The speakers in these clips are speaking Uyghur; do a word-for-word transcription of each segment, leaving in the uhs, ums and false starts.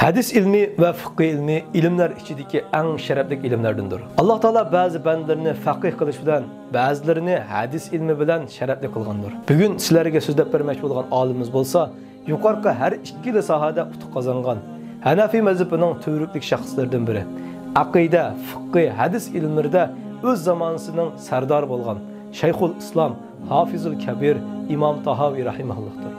ھەدىس ئىلمى ۋە فىقھى ئىلمى ئىلىملەر ئىچىدىكى ئەڭ شەرەپلىك ئىلىملەردىندۇر. ئاللا تائالا بەزى بەندىلىرىنى فەقىھ قىلىش بىلەن، بەزىلىرىنى ھەدىس ئىلمى بىلەن شەرەپلىك قىلغاندۇر. بۈگۈن سىلەرگە سۆزلەپ بەرمەكچى بولغان ئالىمىمىز بولسا، يۇقىرىقى ھەر ئىككىلا ساھەدە ئۇتۇق قازانغان، ھەنەفىي مەزھىپىنىڭ تۈۋرۈكلۈك شەخسلىرىدىن بىرى، ئەقىدە، فىقھى، ھەدىس ئىلىملىرىدە ئۆز زامانىسىنىڭ سەردارى بولغان شەيخۇل ئىسلام، ھافىزۇل كەبىر ئىمام تاھاۋى رەھىمەھۇللاھتۇر.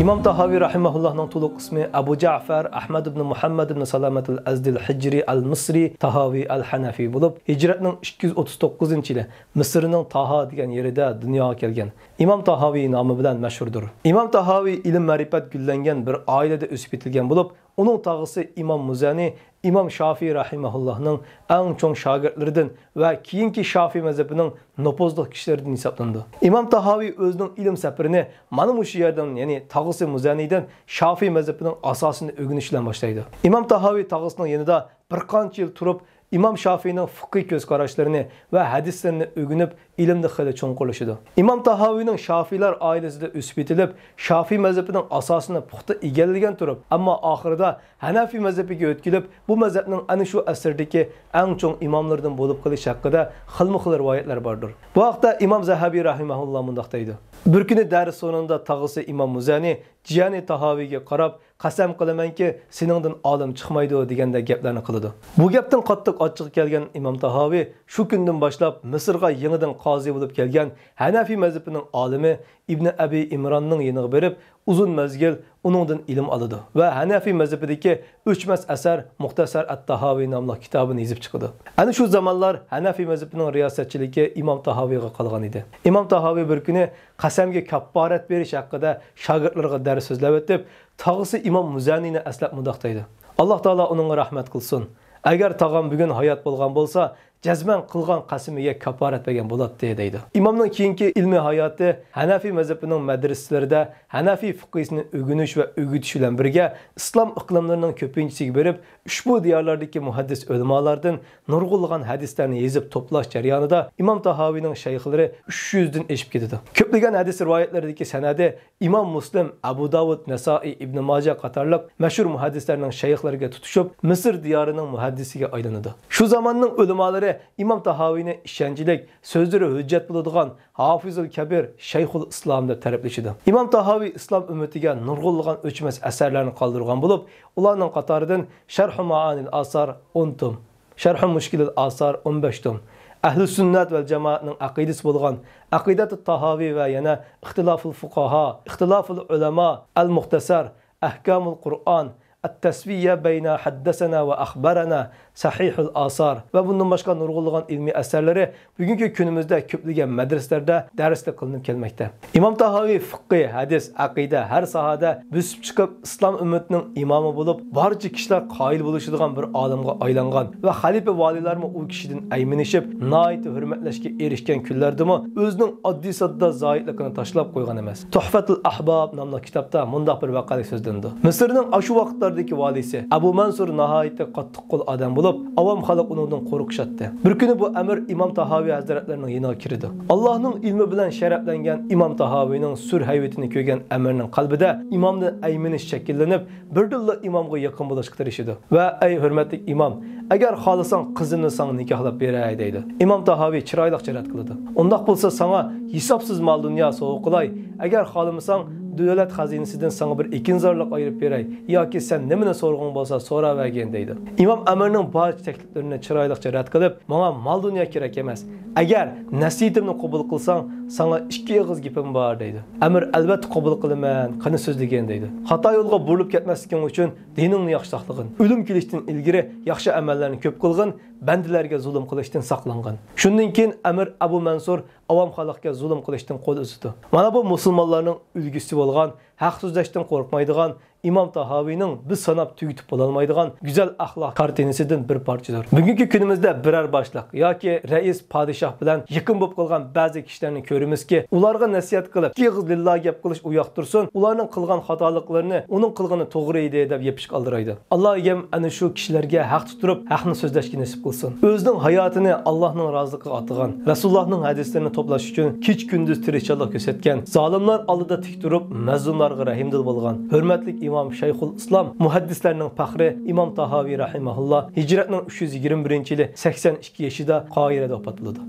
ئىمام تاھاۋى رەھىمەھۇللاھنىڭ تولۇق ئىسمى ئەبۇ جەئفەر ئەھمەد ئىبن مۇھەممەد ئىبن سالامەتىل ئەزدىل ھىجرى ئەل مىسرى تاھاۋى ئەل ھەنەفى بولۇپ، ھىجرەتنىڭ ئىككى يۈز ئوتتۇز توققۇزىنچى يىلى، مىسىرنىڭ تاھا دېگەن يېرىدە دۇنياغا كەلگەن. ئىمام تاھاۋى نامى بىلەن مەشھۇردۇر. ئىمام تاھاۋى ئىلىم-مەرىپەت گۈللەنگەن بىر ئائىلىدە ئۆسۈپ يېتىلگەن بولۇپ، ئۇنىڭ تاغىسى ئىمام مۇزەنى ئىمام شافىي رەھىمەھۇللاھنىڭ ئەڭ چوڭ شاگىرتلىرىدىن ۋە كېيىنكى شافىي مەزھىپىنىڭ نوپۇزلۇق كىشىلىرىدىن ھېسابلىنىدۇ. ئىمام تاھاۋى ئۆزىنىڭ ئىلىم سەپىرىنى مانا مۇشۇ يەردىن، يەنى تاغىسى مۇزەنىدىن شافىي مەزھىپىنىڭ ئاساسىنى ئۆگىنىش بىلەن باشلايدۇ. ئىمام تاھاۋى تاغىسىنىڭ يېنىدا بىر قانچە يىل تۇرۇپ، ئىمام شافىينىڭ فىقھىي كۆز قاراشلىرىنى ۋە ھەدىسلىرىنى ئۆگىنىپ، ئىلىمدە خېلى چوڭقۇرلىشىدۇ. ئىمام تاھاۋىنىڭ شافىيلار ئائىلىسىدە ئۆسۈپ يېتىلىپ، شافىي مەزھىپىنىڭ ئاساسىنى پۇختا ئىگىلىگەن تۇرۇپ، ئەمما ئاخىرىدا ھەنەفىي مەزھىپىگە ئۆتكىلىپ، بۇ مەزھەپنىڭ ئەنە شۇ ئەسىردىكى ئەڭ چوڭ ئىماملىرىدىن بولۇپ قېلىشى ھەققىدە خىلمۇ خىل رىۋايەتلەر باردۇر. بۇ ھەقتە ئىمام زەھەبى رەھىمەھۇللا مۇنداق دەيدۇ: بىر كۈنى دەرس سورۇنىدا تاغىسى ئىمام مۇزەنى جىيەنى تاھاۋىگە قاراپ، «قەسەم قىلىمەنكى، سېنىڭدىن ئالىم چىقمايدۇ» دېگەندەك گەپلەرنى قىلىدۇ. بۇ گەپتىن قاتتىق ئاچچىقى كەلگەن ئىمام تاھاۋى شۇ كۈندىن باشلاپ مىسىرغا يېڭىدىن قازى بولۇپ كەلگەن ھەنەفىي مەزھىپىنىڭ ئالىمى ئىبنى ئەبى ئىمراننىڭ يېنىغا بېرىپ، ئۇزۇن مەزگىل ئۇنىڭدىن ئىلىم ئالىدۇ ۋە ھەنەفىي مەزھىپىدىكى ئۆچمەس ئەسەر مۇختەسەر ئەت-تاھاۋى ناملىق كىتابىنى يېزىپ چىقىدۇ. ئەنە شۇ زامانلار ھەنەفىي مەزھىپىنىڭ رىياسەتچىلىكى ئىمام تاھاۋىغا قالغان ئىدى. ئىمام تاھاۋى بىر كۈنى قەسەمگە كاپپارەت بېرىش ھەققىدە شاگىرتلىرىغا دەرس سۆزلەۋېتىپ، تاغىسى ئىمام مۇزەنىنى ئەسلەپ مۇنداق دەيدۇ: «ئاللا تائالا ئۇنىڭغا رەھمەت قىلسۇن. ئەگەر تاغام بۈگۈن ھايات بولغان بولسا، جەزمەن قىلغان قەسىمىگە كاپپارەت بەرگەن بولاتتى» دەيدۇ. ئىمامنىڭ كېيىنكى ئىلمىي ھاياتى ھەنەفىي مەزھىپىنىڭ مەدرىسىلىرىدە ھەنەفىي فىقھىسىنى ئۆگىنىش ۋە ئۆگىتىش بىلەن بىرگە، ئىسلام ئىقلىملىرىنىڭ كۆپىنچىسىگە بېرىپ، ئۇشبۇ دىيارلاردىكى مۇھەددىس ئۆلىمالاردىن نۇرغۇنلىغان ھەدىسلەرنى يېزىپ توپلاش جەريانىدا ئىمام تاھاۋىنىڭ شەيخلىرى ئۈچ يۈزدىن ئېشىپ كېتىدۇ. كۆپلىگەن ھەدىس رىۋايەتلىرىدىكى سەنەدى ئىمام مۇسلىم، ئەبۇ داۋۇد، نەسائىي، ئىبنى ماجە قاتارلىق مەشھۇر مۇھەددىسلەرنىڭ شەيخلىرىگە تۇتىشىپ، مىسىر دىيارىنىڭ مۇھەددىسىگە ئايلىنىدۇ. شۇ زاماننىڭ ئۆلىمالىرى ئىمام تاھاۋىنى ئىشەنچلىك، سۆزلىرى ھۆججەت بولىدىغان ھافىزۇل كەبىر، شەيخۇل ئىسلام دەپ تەرىپلىشىدۇ. ئىمام تاھاۋى ئىسلام ئۈممىتىگە نۇرغۇنلىغان ئۆچمەس ئەسەرلەرنى قالدۇرغان بولۇپ، ئۇلارنىڭ قاتارىدىن شەرھۇ مائانىل ئاسار ئون توم، شەرھۇ مۇشكىلىل ئاسار ئون بەش توم، ئەھلى سۈننەت ۋەل جامائەتنىڭ ئەقىدىسى بولغان ئەقىدەتۇت تاھاۋى ۋە يەنە ئىختىلافۇل فۇقاھا، ئىختىلافۇل ئۇلەما، ئەل مۇختەسەر، ئەھكامۇل قۇرئان، ئەت-تەسۋىيە بەينە ھەددەسەنا ۋە ئەخبەرەنا، سەھىھۇل ئاسار ۋە بۇندىن باشقا نۇرغۇنلىغان ئىلمىي ئەسەرلىرى بۈگۈنكى كۈنىمىزدە كۆپلىگەن مەدرىسىلەردە دەرسلىك قىلىنىپ كەلمەكتە. ئىمام تاھاۋى فىققى، ھەدىس، ئەقىدە، ھەر ساھەدە بۆسۈپ چىقىپ، ئىسلام ئۈممىتىنىڭ ئىمامى بولۇپ، بارچە كىشىلەر قايىل بولۇشىدىغان بىر ئالىمغا ئايلانغان ۋە خەلىپە ۋالىيلارمۇ ئۇ كىشىدىن ئەيمىنىشىپ، ناھايىتى ھۆرمەتلەشكە ئېرىشكەن كۈنلەردىمۇ ئۆزىنىڭ ئاددىي-ساددا زاھىدلىقىنى تاشلاپ قويغان ئەمەس. تۇھفەتۇل ئەھباب ناملىق كىتابتا مۇنداق بىر ۋەقەلىك سۆزلىنىدۇ. مىسىرنىڭ ئاشۇ ۋاقىتلاردىكى ۋالىيسى ئەبۇ مەنسۇر ناھايىتى قاتتىق قول ئادەم بولۇپ، ئاۋام خەلق ئۇنىڭدىن قورقۇشاتتى. بىر كۈنى بۇ ئەمىر ئىمام تاھاۋى ھەزرەتلىرىنىڭ يېنىغا كىرىدۇ. ئاللاھنىڭ ئىلمى بىلەن شەرەپلەنگەن ئىمام تاھاۋىنىڭ سۈر ھەيۋىتىنى كۆرگەن ئەمىرنىڭ قەلبىدە ئىمامدىن ئەيمىنىش شەكىللىنىپ، بىردىنلا ئىمامغا يېقىن بولۇشقا تىرىشىدۇ ۋە، «ئەي ھۆرمەتلىك ئىمام، ئەگەر خالىساڭ قىزىمنى ساڭا نىكاھلاپ بېرەي» دەيدۇ. ئىمام تاھاۋى چىرايلىقچە رەت قىلىدۇ. «ئۇنداق بولسا ساڭا ھېسابسىز مال-دۇنيا سوۋغا قىلاي، ئەگەر خالىمىساڭ دۆلەت خەزىنىسىدىن ساڭا بىر ئېكىنزارلىق ئايرىپ بېرەي ياكى سەن نېمىنى سورىغۇڭ بولسا سوراۋەرگىن» دەيدۇ. ئىمام ئەمىرنىڭ بارچە تەكلىپلىرىنى چىرايلىقچە رەت قىلىپ، «ماڭا مال-دۇنيا كېرەك ئەمەس. ئەگەر نەسىھىتىمنى قوبۇل قىلساڭ، ساڭا ئىككى ئېغىز گېپىم بار» دەيدۇ. ئەمىر، «ئەلۋەتتە قوبۇل قىلىمەن، قېنى سۆزلىگىن» دەيدۇ. «خاتا يولغا بۇرۇلۇپ كەتمەسلىكىڭ ئۈچۈن دىنىڭنى ياخشى ساقلىغىن. ئۆلۈم كېلىشتىن ئىلگىرى ياخشى ئەمەللەرنى كۆپ قىلغىن، بەندىلەرگە زۇلۇم قىلىشتىن ساقلانغىن.» شۇندىن كېيىن ئەمىر ئەبۇ مەنسۇر ئاۋام خەلققە زۇلۇم قىلىشتىن قول ئۈزىدۇ. مانا بۇ مۇسۇلمانلارنىڭ ئۈلگىسى بولغان، ھەق سۆزلەشتىن قورقمايدىغان، ئىمام تاھاۋىنىڭ بىز ساناپ تۈگىتىپ بولالمايدىغان گۈزەل ئەخلاق كارتىنىسىدىن بىر پارچىدۇر. بۈگۈنكى كۈنىمىزدە بىرەر باشلىق ياكى رەئىس، پادىشاھ بىلەن يېقىن بولۇپ قالغان بەزى كىشىلەرنى كۆرىمىزكى، ئۇلارغا نەسىھەت قىلىپ، ئېغىز لىللا گەپ قىلىش ئۇياقتۇرسۇن، ئۇلارنىڭ قىلغان خاتالىقلىرىنى، ئۇنىڭ قىلغىنى توغرا ئىدى دەپ يېپىشقا ئالدىرايدۇ. ئاللا ئىگەم ئەنە شۇ كىشىلەرگە ھەقتە تۇرۇپ، ھەقنى سۆزلەشكە نېسىپ قىلسۇن. ئۆزىنىڭ ھاياتىنى ئاللانىڭ رازىلىقىغا ئاتىغان، رەسۇلۇللانىڭ ھەدىسلىرىنى توپلاش ئۈچۈن كېچە-كۈندۈز تىرىشچانلىق كۆرسەتكەن، زالىملار ئالدىدا تىك تۇرۇپ، مەزلۇملارغا رەھىمدىل بولغان ھۆرمەتلىك ئىمام شەيخۇل ئىسلام، مۇھەددىسلەرنىڭ پەخرى ئىمام تاھاۋى رەھىمەھۇللا ھىجرەتنىڭ ئۈچ يۈز يىگىرمە بىرىنچى يىلى سەكسەن ئىككى يېشىدا قاھىرەدە ۋاپات بولىدۇ.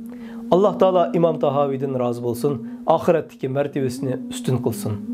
ئاللا تائالا ئىمام تاھاۋىدىن رازى بولسۇن، ئاخىرەتتىكى مەرتىۋىسىنى ئۈستۈن قىلسۇن.